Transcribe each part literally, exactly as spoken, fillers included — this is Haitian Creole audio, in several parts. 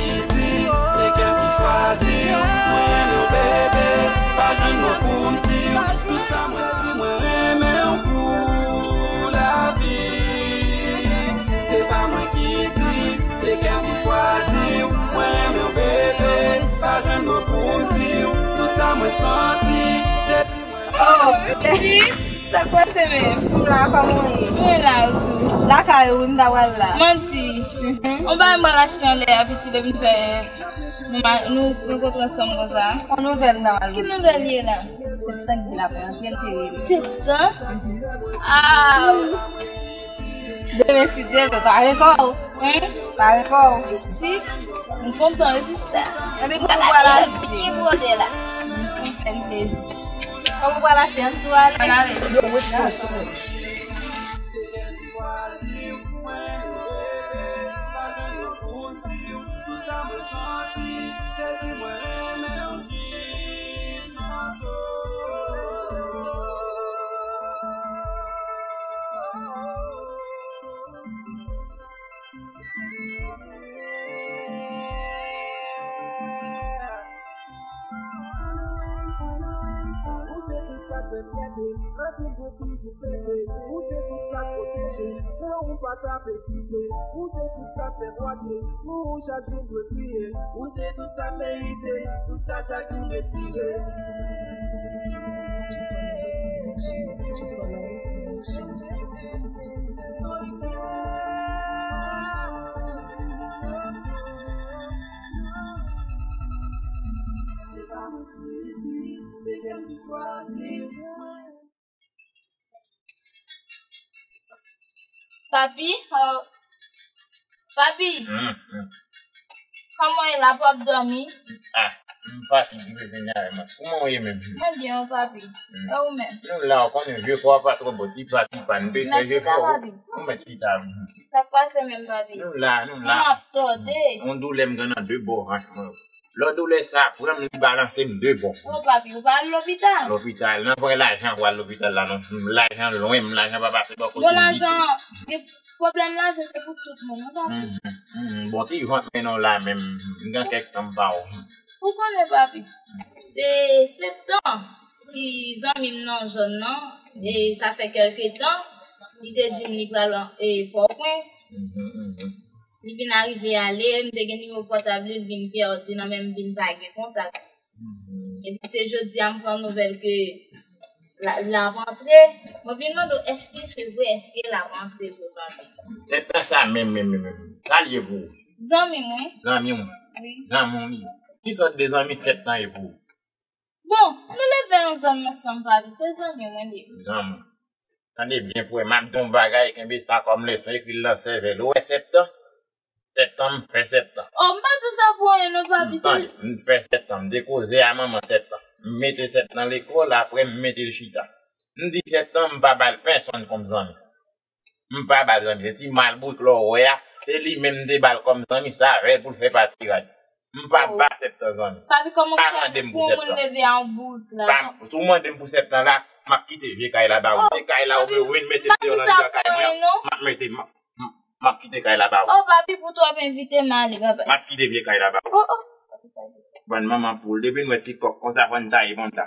Ki di, se kè m ki chwazi w, mwen renmen w, bebe, pa jwenn mo pou m di w, tout sa mwen santi, mwen renmen w pou lavi. Se pa mwen ki di, se kè m ki chwazi w, mwen renmen w, bebe, pa jwenn mo pou m di w, tout sa mwen santi, se fi mwen. Oh, Betty, sa k pase menm? M la, kòman w ye? Mwen la, ou tou? Lakay ou, wi, m ta pral la. Manti. Mhm. On bagay m pral achte anlè a, Betty, depi m fè nou ma-, nou rankontre ansanm konsa. On nouvèl, nòmalman. Ki nouvèl ye la? Septan ki la pou antre, l te rele. Septan? Mhm. Ah! Demen, si Dye vle, pare kò w. Hein? Pare kò w. Pitit, m kontan wi, sista. Epi kòman w pral achte? Byen brode la. M kontan, fè m plezi. Kòman w pral achte? Ann tou ale. Ann ale. Ou se tout sa k fè fyète, anpil gwo toujou fete. Ou se tout sa k pwoteje, san ou pa t ap egziste. Ou se tout sa k fè pwatye, pou ou chak jou dwe priye. Ou se tout sa m merite, tout sa chak jou m espere. Se pa mwen ki di, se kè m ki chwazi. Papi, oh, papi. Hmm, hmm. Kòman w ye la, p ap dòmi? Ah, m fatige, vini avè mwen. Kòman w ye menm? Mwen byen, wi, papi. Hmm. E ou menm? Nou la, ou konnen vye kò a pa twò bon, ti pa, ti pa, n pe fè jefò. Mèt chita, papi. Mwen mèt chita, wi. Sa k pase menm, papi? Nou la, nou la. Mwen ap tòde. Yon doulè m gen nan de bò vant mwen. Lè doulè sa pran m, li balanse m de bò. Oh, papi, ou pa al lopital? Lopital, nan pran lajan pou al lopital la, non. Lajan lwen, m lajan pa pase bò kote m ditou. Bon, lajan, gen pwoblèm lajan, se pou tout moun, non, papi? Mhm, mhm. Bon, ki vant mennen w la menm? M gen kèk tan m pa wè w. Ou konnen, papi, se Septan ki zanmi m nan zòn nan, e sa fè kèlke tan, li te di m li pral, e, Pòtoprens. Mhm, mhm. Li vin arive ale, m te gen nimewo pòtab li, li vin pèdi nan men m, vin pa gen kontak. Mhm. Epi se jodi a m pran nouvèl ke l ap antre. Mwen vin mande w, èske se vre, èske l ap antre vre, papi? Septan sa menm, menm, menm, menm. Sa l ye pou ou? Zanmi m, wi. Zanmi w? Wi. Zanmi w li ye. Ki sòt de zanmi Septan ye pou ou? Bon, nou leve yon zòn ansanm, papi. Se zanmi mwen li ye. Zanmi. Tande byen pou wè, m ap di yon bagay, kenbe sa kòm leson, ekri l nan sèvèl. Ou wè Septan? Septan, m fè Septan. Oh, m pa di sa pou anyen non, papi. M tande, m fè Septan, m te koze a manman Septan. M mete Septan lekòl, apre m mete l chita. M di Septan, m pa ba l pèsonn kòm zanmi. M pa ba l zanmi. Se ti malbourik lè w wè a, se li menm m te ba l kòm zanmi, se avè l pou l fè patiraj. M pa ba Septan zanmi. Papi, kòman w fè pou yon moun leve a yon bourik la? Pa, si w mande m pou Septan la, m ap kite vye kay la ba ou. Se kay la ou vle, ou vin mete l deyò nan mitan kay mwen an, m ap mete, m ap, m ap kite kay la ba ou. Oh, papi, pou twòp envite m ale, papa. M ap kite vye kay la ba ou. Oh, oh. Bann manman poul, depi n wè ti kòk konsa, fò n taye konsa.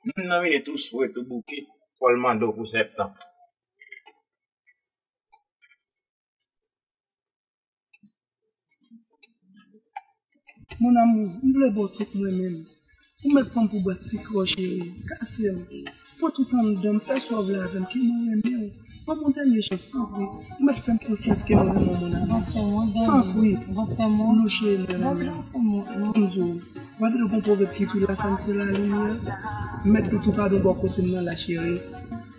Moun nan vini tou swe, tou bouke, fò l mande w pou Septan. Mon amour, m vle ba w tout mwen menm. Ou mèt pran m pou bwat sikre w, cheri. Kase m. Pran tout anndan m, fè sa w vle avè m, ke mwen renmen w. Ban m yon dènye chans, tanpri. Ou mèt fè m konfyans, ke mwen renmen w, mon amour. Tanpri. Non, cheri, mwen renmen w. Di m, Zo, w pa tande gon pwovèb ki di la femme c'est la lumière? M mèt gen tou padon bò kote m nan la, cheri.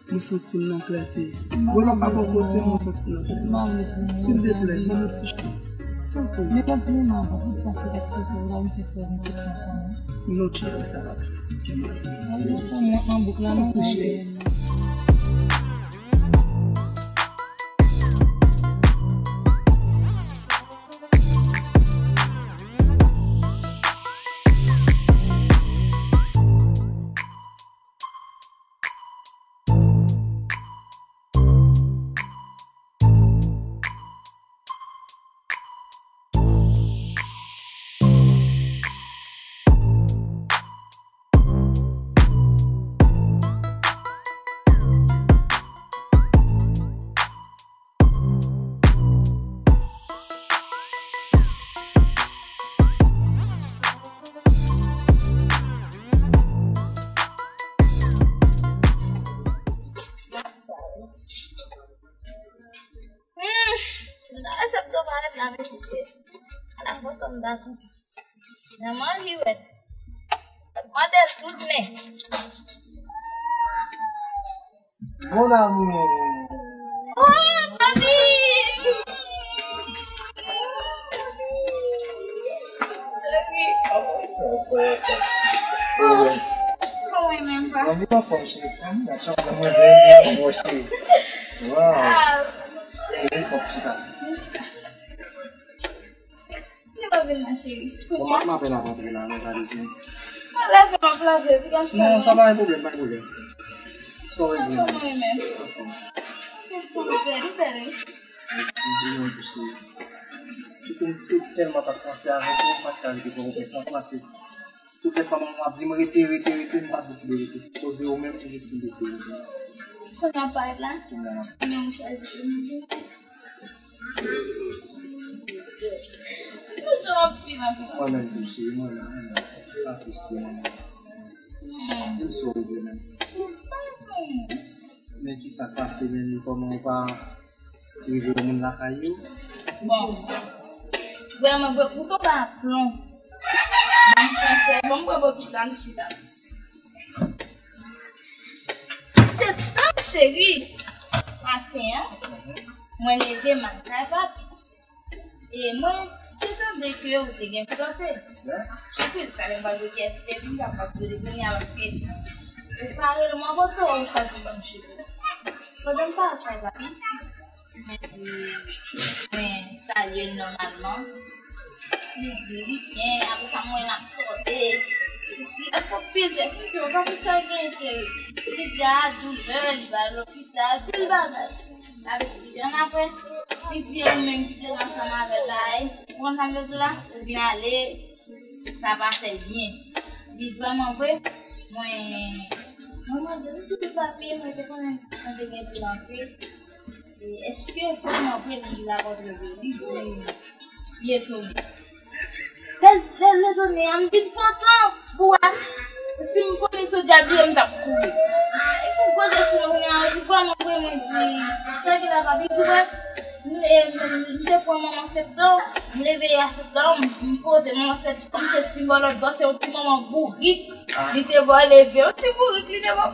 Mwen santi m nan klète. Wè lè w pa bò kote m, mwen santi m nan fènwa. Silvouplè, ban m yon ti chans. Tanpri. Non, cheri, sa p ap fè. Tanpri, cheri. Fanm dakò. Nan manji wè. Mande tout men. Mon amour. Oh, papi! Cheri. Oh, kòman w ye menm, pa? Mwen anfòm, cheri. Sa m gad, sa m gad, mwen byen, byen, mwen, cheri. Wow. Ah, cheri. Byen fòk, chita, chita. Ki lè w vin la, cheri? Bon, pa m apèl ap antre la, non, gade, cheri. Mwen lave, m ap lave, epi kòm sa. Non, sa pa gen pwoblèm, pa gen pwoblèm. Sa w regle. Sa w mwen menm. Ou bèl, ou bèl, wi. Mèsi, mwen tou, cheri. Si te m te tèlman t ap panse avèk ou, m pa t ka rete pran ou pèsonn, paske tout lè fwa manman ap di m rete, rete, rete, m pa t deside rete. Koz de ou menm, m jis fin deside rete. Kounye a w parèt la? Kounye a. Kounye a m chwazi pou mwen. Toujou anpil, anpil. Mwen menm tou, cheri, mwen menm, mwen menm. Pa triste, manman. Hmm. Di m sa w regle menm. Hmm. Men ki sa k pase menm, kòman w pa rive yon moun lakay yo? Bon. Vrèman, vre, ou tonbe a plon. Bon, fransè, bon, m pran bokit la, m chita. Se tan, cheri. Maten an, mwen leve, m al kay papi. E mwen te tande ke ou te gen plante. Sipriz, talè m pral gade kiyès ki te vin, m pral poze kounye a, paske ou pa rele mwen, mwen te wè ou chwazi ban m sipriz. Pandan m pa al kay papi, mwen di, mwen salye l nòmalman. Li di li byen, apre sa m wè l ap tòde. Si, si, l ap fè anpil jès, m di, "O, papi, sa l genyen, cheri?" Li di, "A, doulè, li ba l lopital, pil bagay." L ap esplike. Annapre, li di, "E ou menm ki te ansanm avè l la, e, ou konn sa m vle di w la? Ou byen ale, sa pa fè byen." Li vrèman vre, mwen, mwen mande, m di, "Wi, papi, mwen te konnen sa te gen pou l antre." E èske vrèman vre li la kontre vre? Li di li etone. Lè, lè, lè etone a, m vin kontan pou wè si m konnen se dyab li ye, m t ap kouri. E pou koze sou mwen kounye a, epi vrèman vre, mwen di, sa ki la pa pi di wè, m, e, m, m te pran manman septan, m leve a septan, m poze manman septan, se simbòl lòt bò, se yon ti manman bourik, li te ba w leve, yon ti bourik, li te ba w.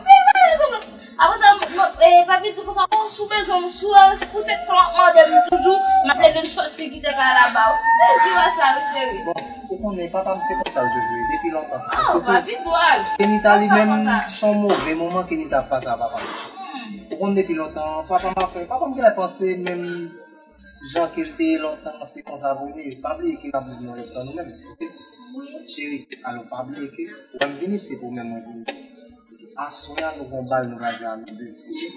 Apre sa, m, m, e, papi di konsa, "Bon, si w bezwen m, si w, e, pou septan w ap mande m toujou, m ap leve m soti kite kay la ba w." M sezi wè sa, wi, cheri. Bon, ou konnen, papa m se konsa l toujou ye, depi lontan. Ah, papi dwòl. Kenita li menm, se yon move moman Kenita ap pase a papa m. Hmm. Ou konn depi lontan, papa m ap fè, papa m genlè panse menm jan ke l te ye lontan, se konsa pou li ye. Pa bliye ke n ap viv nan lòt tan nou menm, oke? Wi. Cheri, alò pa bliye ke ou wè m vini, se pou mwen mwen vini. Aswè a, nou gon bal nou va jwe a nou de, oke?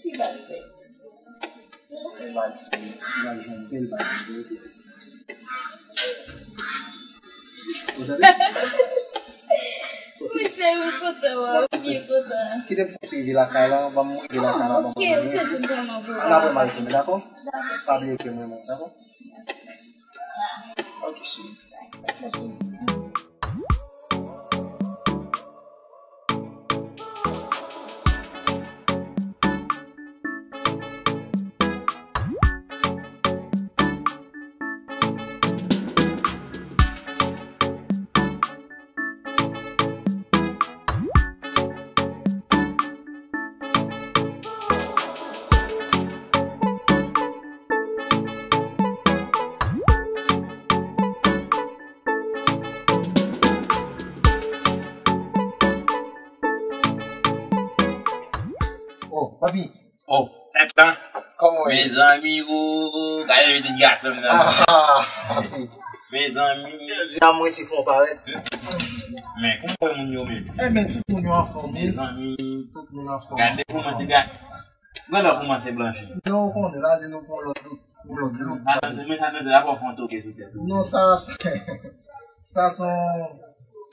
Ki bal, cheri? Yon bal, cheri. Nou va jwe yon bèl bal nou de, oke? Ou tande? Wi, cheri, m kontan wè w, m byen kontan. Kite m fè yon ti rive lakay la, ban m rive lakay la, ban m rive. Oke, oke, di m kòman pou w. N ap wè m al tounen, dakò? Dakò, cheri. Pa bliye ke m renmen w, dakò? Mèsi. Oke, cheri. Oh, papi. Oh, septan. Kòman w ye? Mezanmi, oh, gade pitit gason m nan. Ah, papi. Mezanmi. Jodi a mwen se fon parèt. Men, kòman w wè moun yo menm? Enben, tout moun yo anfòm, wi. Mezanmi. Tout moun anfòm. Gade kòman ti gason. Gade kòman se blanchi. Non, ou konnen, sa di nou pran lòt look. Yon lòt look. Sa nan men sa nan drapò fon toke sou tèt ou. Non, sa, sa, sa son,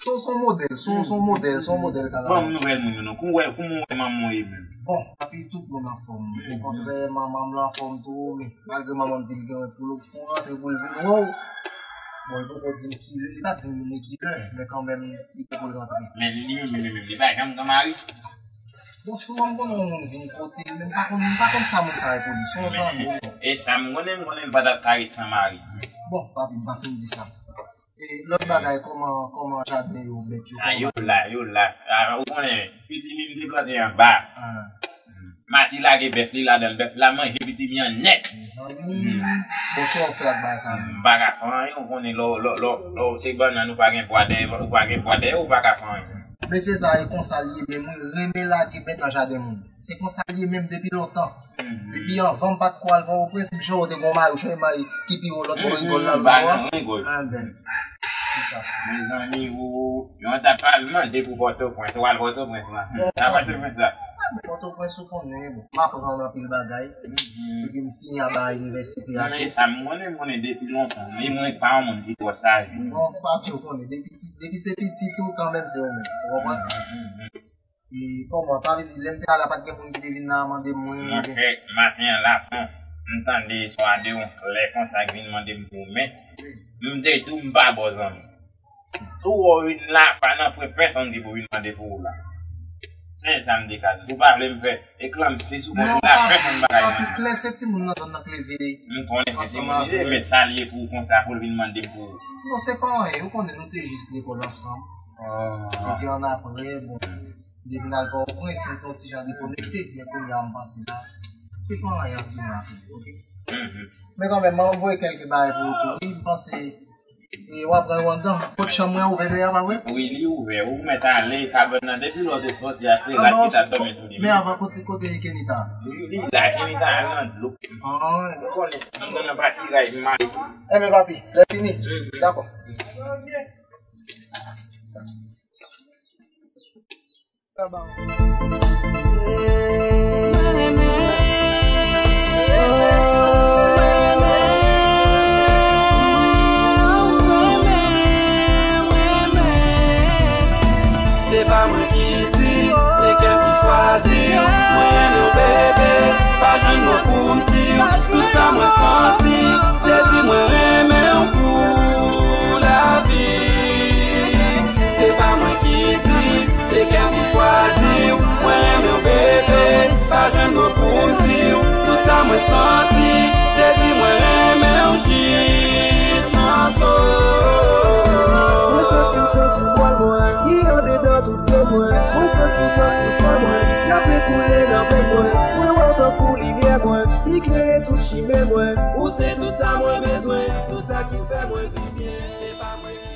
son, son modèl, son, son modèl, son modèl ka la. Ban m nouvèl moun yo non. Kòman w wè, kòman w wè manman w ye menm? Bon, papi, tout moun anfòm. Okontrè, manman m la anfòm tou, men malgre manman m di l gen pou l fon rantre pou l vin wè w. Bon, li poko di m kilè, li pa di m ni kilè, men kanmenm, li gen pou l rantre. Men li, li menm, li menm, li pa janm gen mari. Bon, souvan m konnen yon moun vin kote l, men m pa konn, m pa konn sa moun sa a ye pou li. Se yon zanmi m. E sa m konnen, m konnen m pa t ap ka ret san mari. Bon, papi, m pa fin di sa. E lòt bagay, kòman, kòman jaden yo, bèt yo, a, kòman yo bagay la, yo la. A, ou konnen, piti mi m te plante anba. Ah. Mati lage bèf li ladan l, bèf la manje piti mi an nèt. Mezanmi, bon, sa w fè ak bagay sa menm? M pa ka fè anyen, ou konnen lè w, lè w, lè w, lè w se bannann, ou pa gen pwa dèyè, ou pa gen pwa dèyè, ou pa ka fè anyen. Mesye sa, e konsa l ye, men mwen renmen lage bèt nan jaden moun. Se konsa l ye menm depi lontan. Depi anvan m pa t ko al Pòtoprens, m chonje te gon mari, ou chonje mari ki pi wo lòt bò rigòl la, lòt bò a. Anben, se sa. Mezanmi, ou, ou, yon ta pral mande pou Pòtoprens, ou al Pòtoprens la. Ta Pòtoprens la. Anben, Pòtoprens ou konnen, bon, m aprann anpil bagay. Epi m fini anba inivèsite a tou. Men sa, m konnen, m konnen depi lontan. Men mwen pa yon moun ki twò saj. Bon, papi, ou konnen, depi ti, depi se pitit ou, kanmenm se ou menm. Ou konprann? E kòman, sa vle di, lè m te al la, pa t gen moun ki te vin la mande m, mwen, oubyen? Monchè, maten an, lapon, m tande swa de yon flè konsa ki vin mande m pou men. M te di w m pa ba w zanmi. Si w wè w vin la, pa nan pwen pèsonn ki pou vin mande pou ou la. Se sa m te ka di. Ou pa vle m fè eklanmsi sou kont ou la, pèsonn pa ka vin mande. Papi, klè se timoun nan zòn nan k leve. M konnen se timoun li ye, men sa l ye pou ou konsa pou l vin mande m pou ou? Non, se pa anyen. Ou konnen nou te jis lekòl ansanm. Epi annapre, bon, depi n al Pòtoprens, nou te yon ti jan dekonekte, men kounye a m panse la, se pa anyen ant nou la, oke? Men kanmenm, m ap voye kèlke bagay pou ou tou, wi, m panse, e, w ap pran yo anndan. Pòt chanm mwen ouvè dèyè a, pa vre? Wi, li ouvè, ou mèt ale, kabann nan, depi lè w te sòti a, se la ki t ap dòmi sou li. Men avan, kote, kote Kenita? Li, li la, Kenita al nan dlo. Ah, ou konnen, m nan pati ray m ale. Enben, papi, lè fini. Dakò. Se pa mwen ki di, se kè m ki chwazi. Mwen renmen w, bebe, pa jwenn mo pou m di w tout sa mwen santi. Se di mwen renmen w pou lavi. Se pa mwen ki di, se kè m ki chwazi w. Mwen renmen w, bebe, pa jwenn mo pou m di w tout sa mwen santi. Se di mwen renmen w jis nan zo. Mwen santi w tankou bwòl mwen, ki andedan tout zo mwen. Mwen santi w tankou san mwen, k ap rekoule nan venn mwen. Mwen wè w tankou limyè mwen, ki klere tout chimen mwen. Ou se tout sa mwen bezwen, tout sa ki fè mwen viv byen. Se pa mwen ki